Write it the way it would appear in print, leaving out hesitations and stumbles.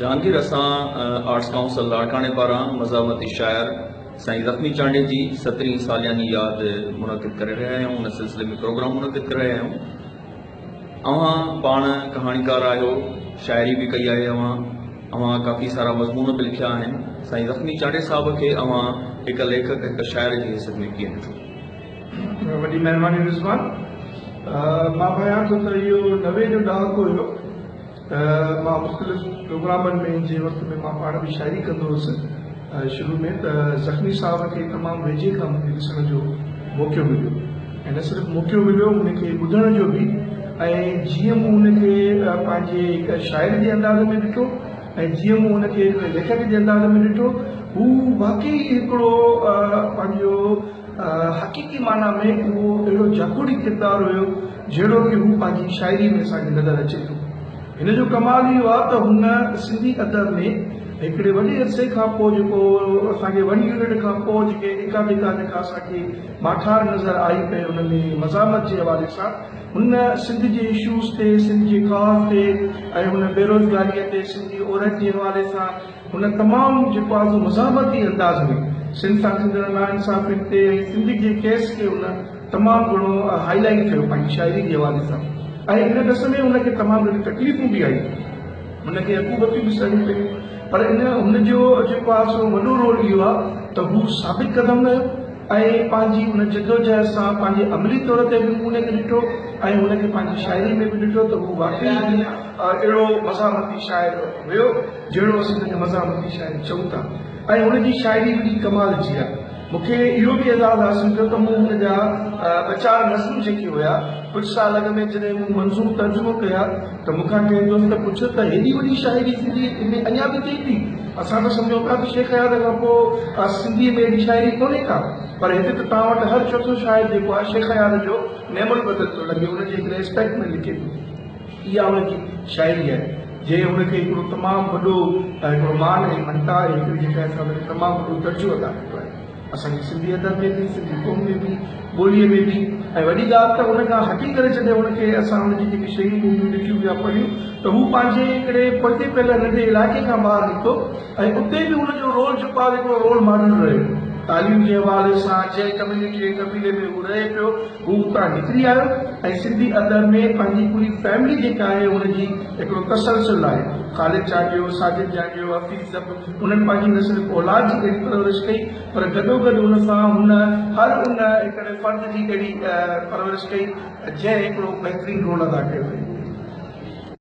جهانگير اسان arts council لاڙڪاڻي پاران مزاحمتي شاعر سائين زخمي چانڊيي جي سترهين سالياني ياد منعقد ڪري رهيا آهيون ان سلسلي ۾ پروگرام منعقد ڪري رهيا آهيون اوهان پاڻ ڪهاڻيڪار آهيو شاعري به ڪئي آهي اوهان اوهان ڪافي سارا مضمون به لکيا آهن سائين زخمي چانڊيي صاحب کي اوهان هڪ ليکڪ هڪ شاعر جي حيثيت ۾ ڪيئن ڏٺو؟ وڏي مهرباني رضوان مان ڀانيان ٿو ته اهو 90 جو ڏهاڪو هيو ته مان مختلف پروگرامن ۾ جنهن وقت ۾ مان پاڻ به شاعري ڪندو هوس شروع ۾ ته زخمي صاحب کي تمام ويجهي کان مونکي ڏسڻ جو موقعو مليو ۽ نه صرف موقعو مليو ان کي ٻڌڻ جو به ۽ جيئن مون ان کي پنهنجي هڪ شاعر جي انداز ۾ ڏٺو ۽ جيئن مون ان کي هڪڙي ليکڪ جي انداز ۾ ڏٺو هو واقعي هڪڙو پنهنجو حقيقي معنيٰ ۾ اهو اهڙو جاکوڙي ڪردار هيو جهڙو ڪي هو پنهنجي شاعري ۾ اسان کي نظر اچي ٿو. هن جو ڪمال اهو آهي ته هن سنڌي ادب ۾ هڪڙي وڏي عرصي کان پوء جيڪو اسان کي ون يونٽ کان پوء جيڪي ايڪا ٻيڪا جيڪا اسان کي ماٺار نظر آئي پئي ان ۾ مزاحمت جي حوالي سان هن سنڌ جي اشوز تي سنڌ جي ڪاز تي ۽ هن بيروزگاريء تي سنڌي عورت جي حوالي سان هن تمام جيڪو آهي سو مزاحمتي انداز ۾ سنڌ سان ٿيندڙ ناانصافين تي ۽ سنڌ جي ڪيس کي هن تمام گهڻو هائي لائيٽ ڪيو پنهنجي شاعري جي حوالي سان ۽ ان ڏس ۾ هن کي تمام گهڻيون تڪليفون به آيون هن کي عقوبتون به سهڻيون پيون پر ان هن جو جيڪو آهي سو وڏو رول اهو آهي ته هو ثابت قدم رهيو ۽ پنهنجي ان جدوجهد سان پنهنجي عملي طور تي به مون ان کي ڏٺو ۽ هن کي پنهنجي شاعري ۾ به ڏٺو ته هو واقعي ئي اهڙو مزاحمتي شاعر هيو جهڙو اسين هن کي مزاحمتي شاعر چئون ٿا ۽ هن جي شاعري وڏي ڪمال جي آهي. مون کي اهو به اعزاز حاصل ٿيو ته مون هن جا ٻه چار نظم جيڪي هيا ڪجهه سال اڳ ۾ جڏهن مون منظوم ترجمو ڪيا ته مون کان ڪنهن دوست پڇيو ته هيڏي وڏي شاعري سنڌيء ۾ اڃا به ٿئي ٿي؟ اسان ته سمجهون ٿا ته شيخ اياز کان پوء سنڌيء ۾ اهڙي شاعري ڪونهي ڪا، پر هتي ته توهان وٽ هر چوٿون شاعر جيڪو آهي شيخ اياز جو نعم البدل ٿو لڳي، ان جي هڪڙي اسپيڪٽ ۾ لکي ٿو. اها هن جي شاعري آهي، جنهن هن کي هڪڙو تمام وڏو هڪڙو مان ۽ مڃتا ۽ هڪڙي جيڪا آهي سا هن کي تمام وڏو درجو عطا ڪيو آهي. اسان جي سنڌي ادب ۾ به، سنڌي قوم ۾ به، ٻوليء ۾ به ۽ وڏي ڳالهه ته ان کان هٽي ڪري جڏهن هن کي اسان هن جون جيڪي شيون ٻوليون ڏٺيون يا پڙهيون ته هو پنهنجي هڪڙي پوئتي پيل ننڍي علائقي کان ٻاهر نڪتو ۽ اتي به هن جو رول جيڪو آهي هڪڙو رول ماڊل رهيو. تعليم جي حوالي سان جنهن ڪميونٽي ۽ قبيلي ۾ هو رهي پيو هو اتان نڪري آيو ۽ سنڌي ادب ۾ پنهنجي پوري فيملي جيڪا آهي هن جي هڪڙو تسلسل آهي. خالد چانڊيو، ساجد چانڊيو، حفيظ سڀ انهن پنهنجي نه صرف اولاد جي اهڙي پرورش ڪئي پر گڏوگڏ ان سان هن هر ان هڪڙي فرد جي اهڙي پرورش ڪئي جنهن هڪڙو بهترين رول ادا ڪيو آهي.